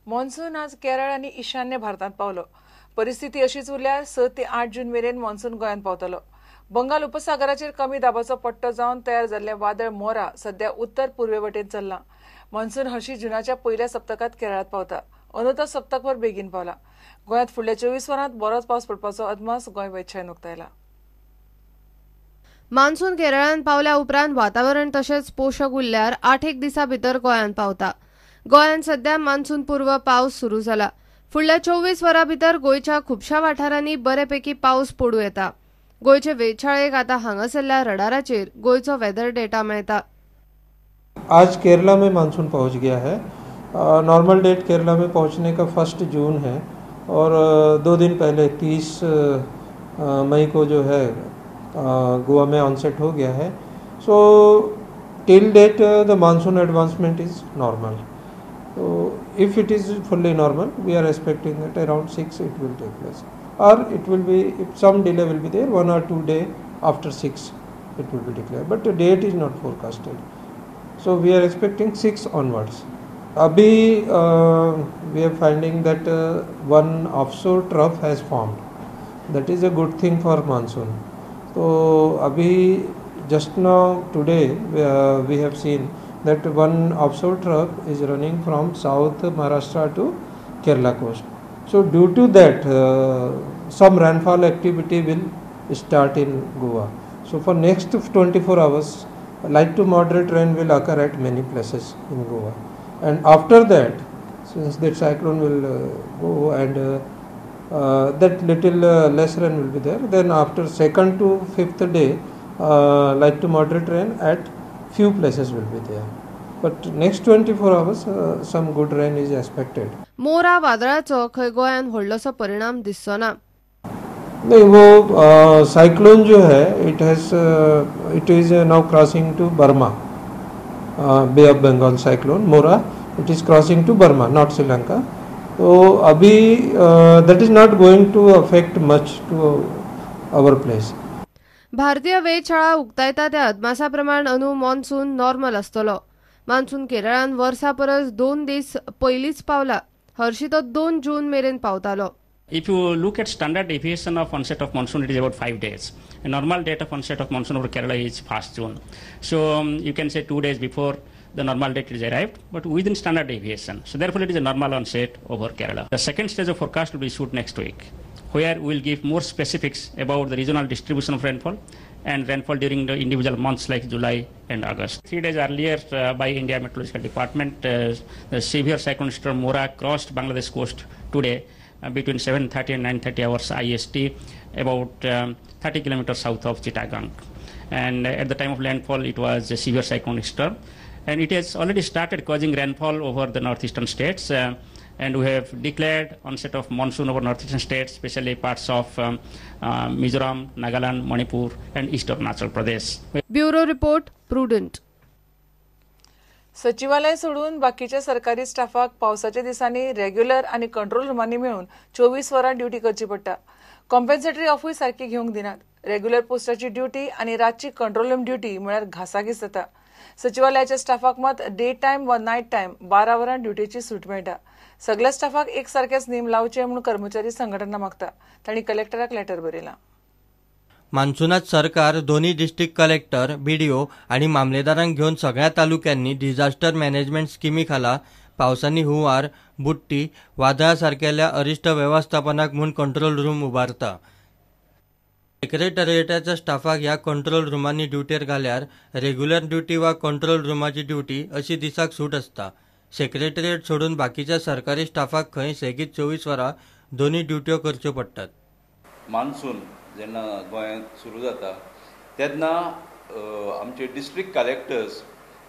Monsoon आज केरळ आनी ईशान्य भारतांत पावलो. परिस्थिती अशीच उरल्यार 6 ते 8 जून मेरेन मॉन्सून गोंयांत पावतलो. बंगाल उपसागराचेर कमी दाबाचो पट्टो जावन तयार जाल्लें वादळ मोरा सध्या उत्तर पूर्वे वटेन चल्लां. मॉन्सून हरशी जुनाच्या पयल्या सप्तकांत केरळांत पावता. अंदू तो सप्तकभर बेगीन पावला. गोंयांत फुडल्या 24 वरांत बरोच पावस पडपाचो अदमास गोंय वेधशाळेन उक्तायला. मान्सून केरळांत पावल्या उपरांत वातावरण तशेंच पोशक उरल्यार 8 दिसां भितर गोंयांत पावता. गोंयांत सध्या मान्सून पूर्व पावस सुरू जाला. फुडल्या 24 वरां भितर गोंयच्या खुबश्या वाठारांनी बरेपैकी पावस पडूं येता. गोंयचे वेधशाळेक आतां हांगासरल्या रडाराचेर गोंयचो वेदर डेटा मेळटा. आज केरला में मानसून पहुंच गया है. नॉर्मल डेट केरला में पहुंचने का 1 जून है और 2 दिन पहले 30 मई को जो है गोवा में ऑनसेट हो गया है. So till date the monsoon advancement is normal. तो if it is fully normal we are expecting that around 6 it will take place Aur it will be if some delay will be there 1 or 2 day after 6 it will be declare, but date is not forecasted. So we are expecting 6 onwards. अभी we are finding that one offshore trough has formed. That is a good thing for monsoon. तो अभी just now today we have seen that one offshore trough is running from south Maharashtra to Kerala coast. So due to that some rainfall activity will start in Goa. So for next 24 hours light to moderate rain will occur at many places in Goa, and after that since that cyclone will go and that little less rain will be there, then after 2nd to 5th day light to moderate rain at few places will be there, but next 24 hours some good rain is expected. मोरा वादळाचो खंय गोंयांत व्हडलोसो परिणाम दिसचो ना. नहीं, वो cyclone जो है it has it is now crossing to Burma. Bay of Bengal cyclone Mora it is crossing to Burma, not Sri Lanka. तो अभी that is not going to affect much to our place. भारतीय वेधशाळा उक्तायता त्या अदमासा प्रमाण अंदू monsoon normal आसतलो. Monsoon केरळान वर्सा परस 2 दीस पयलींच पावला. हरशी तो 2 जून मेरेन पावतालो. If you look at standard deviation of onset of monsoon, it is about 5 days. A normal date of onset of monsoon over Kerala is 1st June. So you can say 2 days before the normal date is arrived, but within standard deviation. So therefore it is a normal onset over Kerala. The second stage of forecast will be issued next week, where we will give more specifics about the regional distribution of rainfall and rainfall during the individual months like July and August. 3 days earlier by India Meteorological Department, the severe cyclone storm Mora crossed Bangladesh coast today between 7:30 and 9:30 hours IST, about 30 kilometers south of Chittagong. And at the time of landfall, it was a severe cyclonic storm. And it has already started causing rainfall over the northeastern states. And we have declared onset of monsoon over northeastern states, especially parts of Mizoram, Nagaland, Manipur, and East Arunachal Pradesh. Bureau Report, Prudent. सचिवालय सोडून बाकीच्या सरकारी स्टाफाक पावसाच्या दिसांनी regular आनी control रुमांनी मेळून 24 वरां duty करची पडटा. कॉम्पेन्सेटरी ऑफूय सारकी घेवंक दिनात. रेग्युलर पोस्टाची ड्युटी आनी रातची कंट्रोल रूम ड्युटी म्हळ्यार घासाघीस जाता. सचिवालयाच्या स्टाफाक मात डे टायम वा नायट टायम 12 वरां ड्युटेची सूट मेळटा. सगळ्या स्टाफाक एक सारकेच नेम लावचे म्हूण कर्मचारी संघटना मागता. तांणी कलेक्टराक लेटर बरयलां. मान्सूनात सरकार दोन्ही डिस्ट्रिक्ट कलेक्टर, बीडीओ आणि मामलेदारांक घेवन सगळ्या तालुक्यांनी डिझास्टर मॅनेजमेंट स्किमी खाला पावसांनी हुंवार, बुडटी, वादळा सारकेल्या अरिश्ट वेवस्थापनाक म्हूण कंट्रोल रूम उबारता. सेक्रेटरिएटाच्या स्टाफाक ह्या कंट्रोल रुमांनी ड्युटेर घाल्यार रेग्युलर ड्युटी वा कंट्रोल रुमाची ड्युटी अशी दिसाक सूट आसता. सेक्रेटरिएट सोडून बाकीच्या सरकारी स्टाफाक खंय सेगीत 24 वरां दोन्ही ड्युट्यो करच्यो पडटात. मान्सून जेन्ना गोंयांत सुरू जाता तेन्ना आमचे डिस्ट्रिक्ट कलेक्टर्स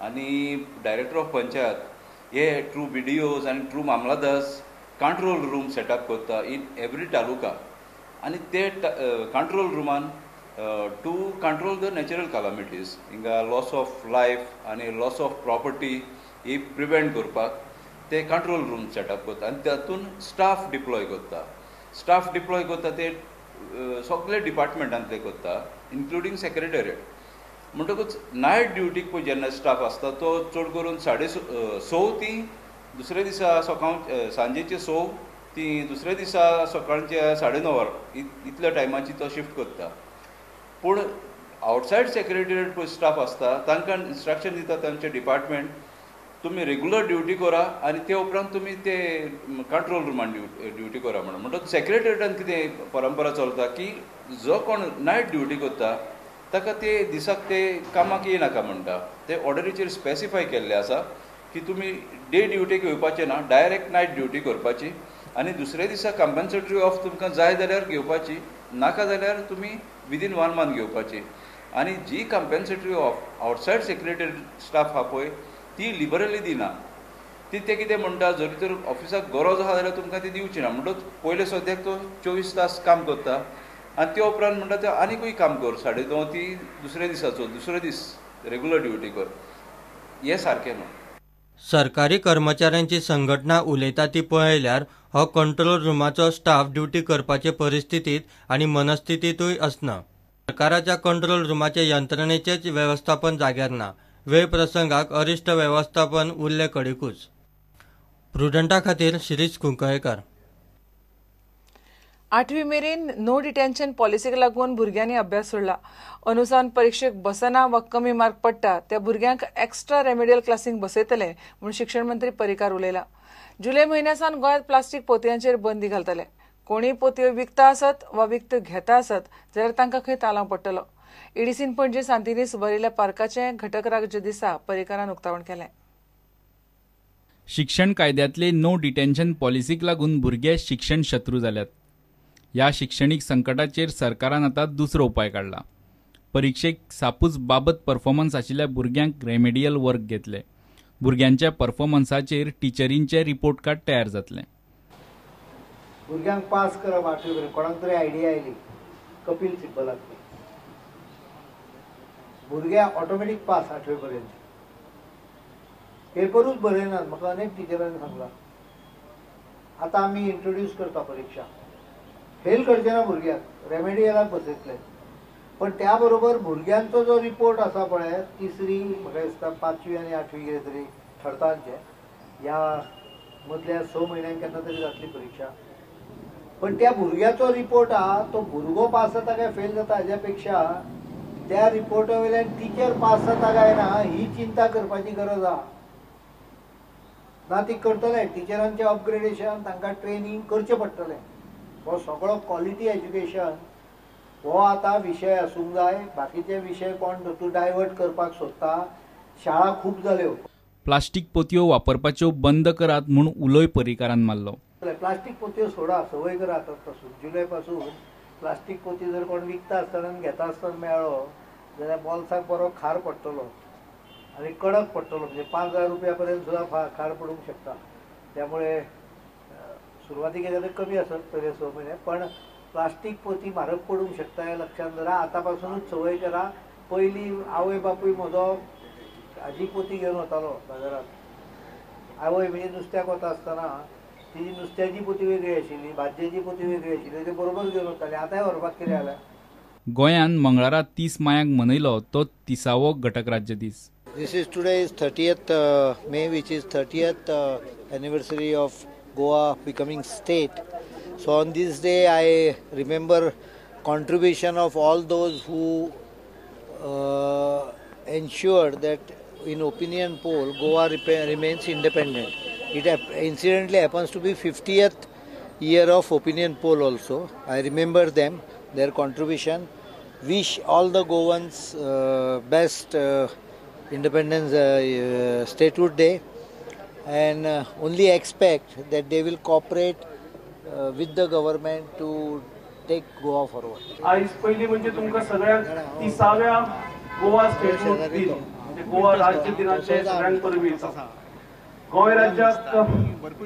आनी डायरेक्टर ऑफ पंचायत हे ट्रू बी डी ओज आनी ट्रू मामलादार्स कंट्रोल रूम सेटअप करता इन एवरी तालुका आनी ते कंट्रोल रुमान to control the natural calamities हिंगा लॉस ऑफ लायफ आनी लॉस ऑफ प्रॉपर्टी ही प्रिवेंट करपाक ते कंट्रोल रूम सेटअप करता आनी तातूंत स्टाफ डिप्लॉय करता. स्टाफ डिप्लॉय करता ते सगळे डिपार्टमेंटांतले करता इन्क्लुडींग सेक्रेटेरिएट. म्हणटकूच नायट ड्युटीक पळय जेन्ना स्टाफ आसता तो चड करून 6:30 ते दुसऱ्या दिसा सकाळ सांजेचे 6 ती दुसऱ्या दिसा सकाळच्या 9:30 इतल्या टायमाची तो शिफ्ट करता. पूण आवटसायड सेक्रेटरिएट पळय स्टाफ आसता तांकां इन्स्ट्रक्शन दिता तांचे डिपार्टमेंट, तुमी रेगुलर ड्युटी करा आनी ते उपरांत तुमी ते कंट्रोल रुमान ड्युटी करा म्हणून. म्हणटकच सेक्रेटरिएटान कितें परंपरा चलता की जो कोण नायट ड्युटी करता ताका ते दिसाक ते कामाक येयनाका म्हणटा. ते ऑर्डरीचेर स्पेसिफाय केल्ले आसा की तुमी डे ड्युटीक येवपाचें ना, डायरेक्ट नायट ड्युटी करपाची आनी दुसऱ्या दिसा कंपन्सेटरी ऑफ तुमकां जाय जाल्यार घेवपाची, नाका जाल्यार तुमी विदीन 1 मंथ घेवपाची. आनी जी compensatory off outside secretary staff आहा पळय ती लिबरली दिना. ती ते कितें म्हणटा, जरी तर ऑफिसाक गरज आहा जाल्यार तुमकां ती दिवची ना. म्हणटकच पयले सद्याक तो 24 तास काम करता आनी त्या उपरांत म्हणटा ते आनीकूय काम कर 9:30 ती दुसऱ्या दिसाचो दुसरो दीस रेगुलर ड्युटी कर, हें सारकें न्हू. सरकारी कर्मचाऱ्यांची संघटना उलयता ती पळयल्यार हो कंट्रोल रुमाचो स्टाफ ड्युटी करपाचे परिस्थितीत आनी मनस्थितींतूय आसना. सरकाराच्या कंट्रोल रुमाचे यंत्रणेचेच वेवस्थापन जाग्यार ना. वेळ प्रसंगाक अरिश्ट वेवस्थापन उरले कडेकूच. प्रुडंटा खातीर शिरीष कुंकळेकर. 8वी मेरेन नो डिटेन्शन पॉलिसीक लागून भुरग्यांनी अभ्यास सोडला. अनुसान परिक्षेक बसना वा कमी मार्क पडटा त्या भुरग्यांक एक्स्ट्रा रेमेडियल क्लासींक बसयतले म्हूण शिक्षण मंत्री पर्रीकार उलयला. जुलय म्हयन्या सावन गोंयांत प्लास्टीक पोतयांचेर बंदी घालतले. कोणीय पोतयो विकता आसत वा विकत्यो घेता आसत जाल्यार तांकां खंय तालांव पडटलो. ईडीसीन पणजे सांतिनी सुबारिल्ल्या पार्काचें घटक राज्य दिसा पर्रीकारान उक्तावण केलें. शिक्षण कायद्यांतले नो डिटेन्शन पॉलिसीक लागून भुरगे शिक्षण शत्रू जाल्यात. ह्या शिक्षणीक संकटाचेर सरकारान आतां दुसरो उपाय काडला. परिक्षेक सापूच बाबत परफॉर्मन्स आशिल्ल्या भुरग्यांक रेमेडियल वर्क घेतले. भुरग्यांच्या परफॉर्मन्साचेर टिचरींचे रिपोर्ट कार्ड तयार जातलें. भुरग्यांक पास करप 8वी मेरेन कोणाक तरी आयडिया आयली, कपील सिब्बलाक, भुरगे ऑटोमॅटीक पास 8वी पर्यंत. पेपरूच बरयनात, म्हाका अनेक टिचरांनी सांगलां. आतां आमी इंट्रोड्यूस करता परिक्षा, फेल करचे ना भुरग्यांक, रेमेडियलाक बसयतले. पण त्या बरोबर भुरग्यांचो जो रिपोर्ट आसा पळय, 3री म्हाका दिसता 5वी आनी 8वी कितें तरी ठरता आमचें, ह्या मदल्या 6 म्हयन्यांक केन्ना तरी जातली परिक्षा. पण त्या भुरग्याचो रिपोर्ट आहा तो भुरगो पास जाता काय फेल जाता हाज्या पेक्षा त्या रिपोर्टा वयल्यान टिचर पास जाता काय ना ही चिंता करपाची गरज आहा. ना ती करतले, टिचरांचें अपग्रेडेशन, तांकां ट्रेनींग करचें पडटलें. हो सगळो क्वॉलिटी एज्युकेशन हो आतां विशय आसूंक जाय. बाकीचे विशय कोण तूं डायवर्ट करपाक सोदता. शाळा खूब जाल्यो. प्लास्टीक पोतयो वापरपाच्यो बंद करात म्हूण उलोय पर्रीकारान मारलो. प्लास्टीक पोतयो सोडा, संवय करा आतां पासून, जुलय पासून प्लास्टीक पोती जर कोण विकता आसतना आनी घेता आसतना मेळ्ळो जाल्यार बोल्साक बरो खार पडटलो आनी कडक पडटलो. म्हणजे 5,000 रुपया पर्यंत सुद्दां खार पडूंक शकता. त्यामुळे सुरवातीक जाल्यार कमी आसत पयले 6 म्हयने, पण प्लास्टीक पोती म्हारग पडूंक शकता हें लक्षांत दवरा. आतां पासुनूच संवय करा. पयलीं आवय बापूय म्हजो हाजी पोती घेवन वतालो बाजारांत. आवय म्हणजे नुस्त्याक वता आसतना तिजी नुस्त्याची पोती वेगळी आशिल्ली, भाजयेची पोती वेगळी आशिल्ली, ते बरोबर घेवन वताली. आतांय व्हरपाक कितें जालें. गोंयांत मंगळारा 30 मायाक मनयलो तो 30वो घटक राज्य दीस. This is today is 30th May, which is 30th anniversary of Goa becoming state. So on this day I remember contribution of all those who ensured that in opinion poll Goa remains independent. It incidentally happens to be 50th year of opinion poll also. I remember them, their contribution. Wish all the Goans best Independence Statehood Day, and only expect that they will cooperate with the government to take Goa forward. आयज पयली म्हणजे तुमकां सगळ्यांक 30व्या Goa statehood दिन म्हणजे गोवा राज्य दिनाचे सगळ्यांक परबी. गोंय राज्याक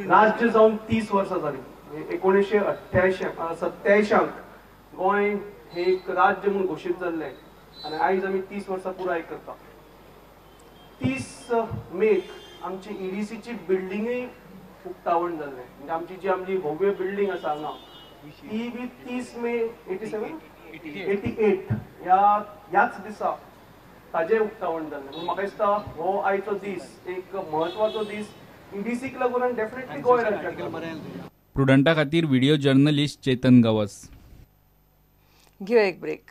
राज्य जावन 30 वर्सां जालीं. 1987 गोंय हे एक राज्य म्हूण घोशीत जाल्लें आनी आयज आमी 30 वर्सां पुराय करता. 30 मेक आमची ईडीसीची बिल्डिंगूय उक्तावण जाल्लें. म्हणजे आमची जी आमची भव्य बिल्डींग आसा हांगा ती बी 30 मे 88 ह्याच दिसा ताजें उक्तावण जाल्लें. म्हणून म्हाका दिसता हो आयचो दीस एक म्हत्वाचो दीस. ईडीसीक लागून आनी डेफिनेटली गोंय राज्याक लागून. प्रुडंटा खातीर व्हिडिओ जर्नलिस्ट चेतन गवस. घेवया एक ब्रेक.